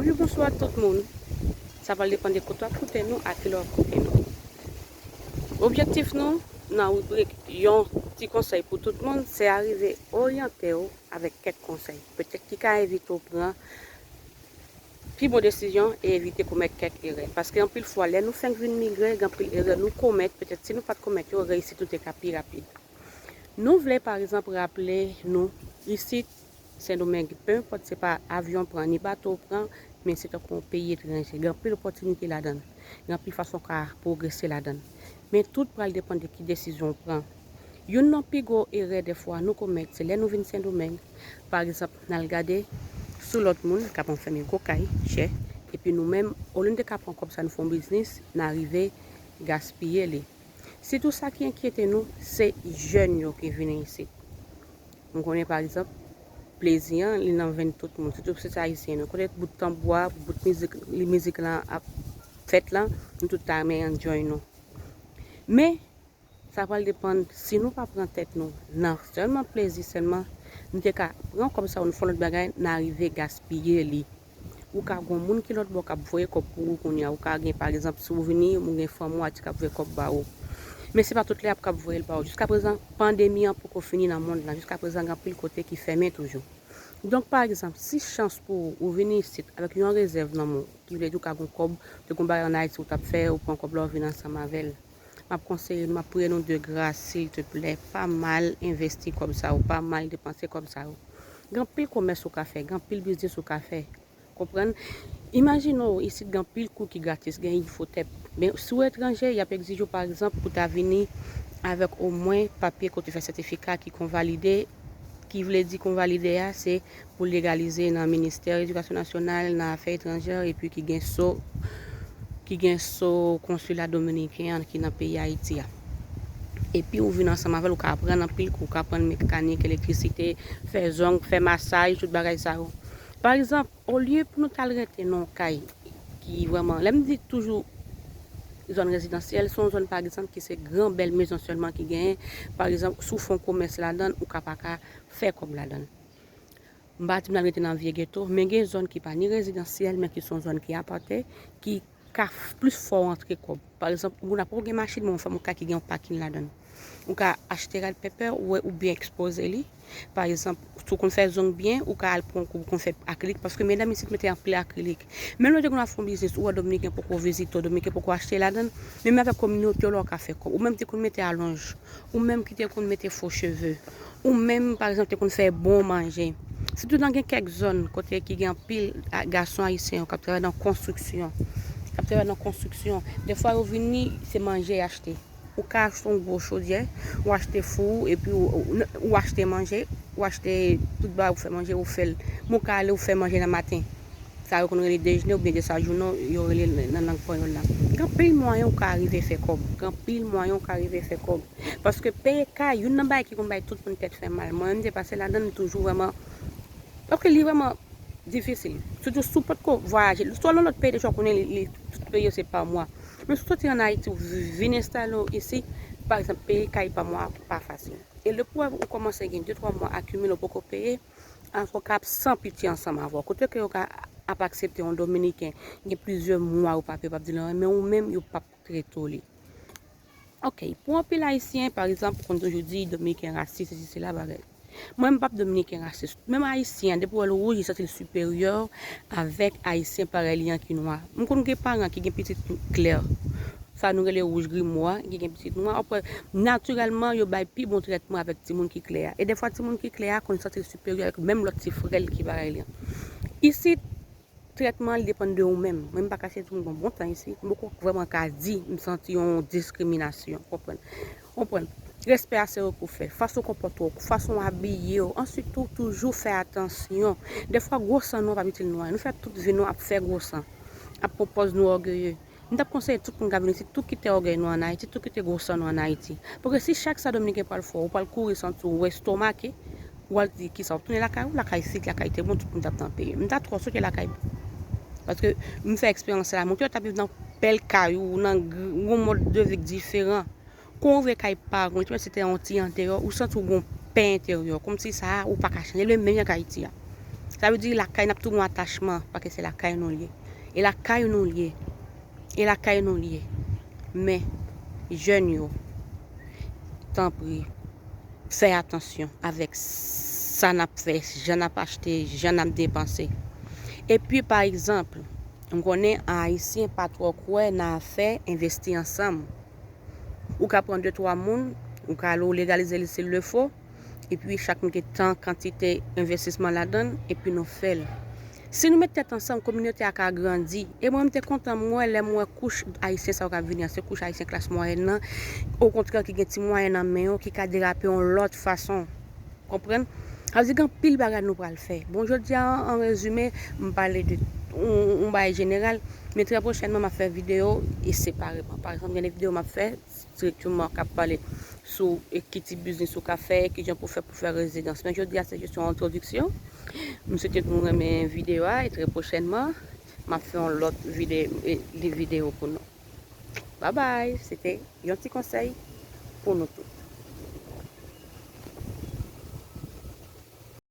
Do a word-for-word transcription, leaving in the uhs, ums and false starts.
Bonjou, bonswa tout moun. Sa pral depann de kote w ap koute nou, a kilè w ap koute nou. Objektif nou nan ribrik Yon ti konsèy pou tout moun, se arive oryante w avèk kèk konsèy petèt ki ka evite w pran pi bon desizyon e evite komèt kèk erè. Paske anpil fwa, lè nou fenk vin migre, gen anpil erè nou komèt, petèt si nou pa t komèt yo, reyisit nou te ka pi rapid. Nou vle, pa egzanp, raple nou, isit, Sendomeng, pe enpòt se pa avyon w pran, ni bato w pran, men se tankou yon peyi etranje. Gen anpil opòtinite ladan l. Gen anpil fason w ka pwogrese ladan l. Men tout pral depann de ki desizyon w pran. Youn nan pi gwo erè dèfwa nou komèt, se lè nou vin Sendomeng, pa egzanp, n al gade sou lòt moun k ap anfèmen gwo kay, chè, epi nou menm, olye n te ka pran kòb sa nou fè yon biznis, n a rive gaspiye li. Sitou sa ki enkyete nou, se jèn yo ki vini isit. M konnen, pa egzanp, plezi an, li nan venn tout moun, sitou si se Ayisyen yo. Kote bout tanbou a, bout mizik, li mizik lan ap fèt lan, nou tout ta renmen enjoy nou. Men, sa pral depann si nou pa pran tèt nou nan sèlman plezi sèlman, nou te ka pran kòb sa yo, nou fè yon lòt bagay, n a rive gaspiye li. Ou ka gen yon moun ki lòt bò k ap voye kòb pou ou kounye a. Ou ka gen, pa egzanp, si w vini, ou gen fanmi w a di k ap voye kòb ba ou. Men se pa tout lè y ap k ap voye l ba ou. Jiskaprezan, pandemi an poko fini nan mond lan. Jiskaprezan, gen anpil kote ki fèmen toujou. Donk, pa egzanp, si chans pou ou, ou vini isit avèk yon rezèv nan men w, ki vle di ou ka gen yon kòb, te gen yon bagay ann Ayiti ou t ap fè, ou pran kòb la, ou vin ansanm avè l. M ap konseye nou, m ap priye nou de gras, silteplè, pa mal envesti kòb sa yo, pa mal depanse kòb sa yo. Gen anpil komès ou ka fè, gen anpil biznis ou ka fè. Konprann? Imajine w, isit gen anpil kou ki gratis, gen Infotep. Men si w etranje, y ap egzije w, pa egzanp, pou w ta vini avèk omwen papye kote w fè sètifika ki konvalide, ki vle di konvalide a, se pou legalize nan Ministè Edikasyon Nasyonal, nan Afè Etranjè, epi ki gen so, ki gen so konsila dominiken an ki nan peyi Ayiti a. Epi ou vin ansanm avè l, ou ka aprann anpil kou, ou ka aprann mekanik, elektrisite, fè zong, fè masaj, tout bagay sa yo. Pa egzanp, olye pou nou t al rete nan yon kay ki vrèman, lè m di toujou zòn rezidansyèl, se yon zòn, pa egzanp, ki se gran bèl mezon sèlman ki genyen. Pa egzanp, si w fè yon komès ladan l, ou ka pa ka fè kòb ladan l. M pa di m t al rete nan vye geto, men gen zòn ki pa ni rezidansyèl, men ki se yon zòn ki apate, ki ka f- plis fè w antre kòb. Pa egzanp, ou nan poko gen machin, men w fè yon kay ki gen yon pakin ladan l. Ou ka achte rad pèpè, ou wè, ou byen ekspoze li. Pa egzanp, si w konn fè zong byen, ou ka al pran yon kou pou konn fè akrilik, paske medam isit mete anpil akrilik. Menm lè w te konn ap fè yon biznis, ou wè Dominiken poko vizite w, Dominiken poko achte ladan l, menm avèk kominote w la, ou ka fè kòb. Ou menm te konn mete alonj, ou menm ki te konn mete fo cheve, ou menm, pa egzanp, te konn fè bon manje. Sitou nan gen kèk zòn kote ki gen anpil a- gason ayisyen yo k ap travay nan konstriksyon. K ap travay nan konstriksyon. Defwa yo vini, se manje y achte. Ou ka achte yon gwo chodyè, ou achte fou, epi ou, ou, ou achte manje, ou achte tout bagay, ou fè manje, ou fè l. Men ou ka ale, ou fè manje nan maten. Sa yo konn rele dejene oubyen desajounen, yo rele l nan lang panyòl la. Gen anpil mwayen ou ka rive fè kòb. Gen anpil mwayen ou ka rive fè kòb. Paske peye kay, youn nan bagay ki konn bay tout moun tèt fè mal. Mwen menm, m te pase ladan l, m toujou vrèman, paske li vrèman difisil. Sitou si w potko vwayaje. Si w al nan lòt peyi, deja w konnen li, li, tout peyi yo se pa mwa. Men si w soti ann Ayiti, ou vin enstale w isi, pa egzanp, peye kay pa mwa pa fasil. E lè pou w wè ou kòmanse gen de twa mwa akimile, ou poko peye, avoka ap san pitye ansanm avè w. Kote ke yo ka ap aksepte yon Dominiken gen plizyè mwa yo pa peye, yo p ap di l anyen, men ou menm, yo p ap trete w li. Ok, pou anpil Ayisyen, pa egzanp, ou konn toujou di Dominiken rasis, sesi, sela, bagay. Mwen, m p ap Dominiken rasis. Menm Ayisyen an, depi w wè l wouj, li santi l siperyè avèk Ayisyen parèy li an ki nwa. M konn gen paran ki gen pitit klè. Sa nou rele wouj grimo a, ki gen pitit nwa. Ou wè, natirèlman, yo bay pi bon trètman avèk timoun ki klè a. E dèfwa, timoun ki klè a konn santi l siperyè avèk menm lòt ti frè l ki parèy li an. Isit, trètman an, li depann de ou menm. Mwen, m pa kache di w, m gen yon bon tan isi. M poko vrèman ka di m santi yon diskriminasyon, konprann? Konprann? Respè a se ou pou fè. Fason w konpòte w, fason w abiye w. Answit tou, toujou fè atansyon. Dèfwa, gwo san nou an p ap itil nou anyen. Nou fè tout vi nou ap fè gwo san. Ap pran pòz nou ògeye. M t ap konseye tout moun k ap vin isit, tou kite ògèy nou ann Ayiti, tou kite gwo san nou ann Ayiti. Paske si chak sa Dominiken pral fè w, ou pral kouri santi w estomake, w al di kisa, w ap tounen lakay ou, lakay isit, lakay te bon, tout moun t ap nan peyi. M ta twò soti lakay mwen. Paske m fè eksperyans la, montre w t ap viv nan bèl kay ou, nan gr- yon mòd de vi k diferan. Kon w rive kay paran w, se te yon ti andeyò, ou santi w gon pè enteryè, kòmsi sa a, ou pa ka chanje, li menm jan k Ayiti a. Sa vle di lakay n ap tounen yon atachman, paske se lakay nou l ye. E lakay nou l ye. E lakay nou l ye. Men, jèn yo, tanpri, fè atansyon avèk sa n ap fè, jan n ap achte, jan n ap depanse. Epi, pa egzanp, m konnen Ayisyen pa twò kwè nan afè envesti ansanm. Ou ka pran de twa moun, ou ka al ou legalize li s'il le faut, epi chak moun gen tan, kantite envestisman ladan l, epi nou fè l. Si nou met tèt ansanm, kominote a ka grandi. E mwen, m te kontan, m wè, lè m wè kouch ayisyen sa yo k ap vini an, se kouch ayisyen klas mwayèn nan, okontrè, ki gen ti mwayen nan men yo, ki ka derape yon lòt fason. Konprann? Sa vle di gen anpil bagay nou pral fè. Bon, jodi a, an rezime, m pale de yon, yon bagay jeneral, men trè pwochènman, m ap fè videyo e separeman. Pa egzanp, gen de videyo m ap fè direkteman k ap pale sou e ki tip biznis ou ka fè, ki jan pou fè pou fè rezidans. Men jodi a, se jis yon entwodiksyon. M swete nou renmen videyo a e trè pwochènman, m ap fè yon lòt vide-, e, li videyo pou nou. Babay, se te yon ti konsèy pou nou tout.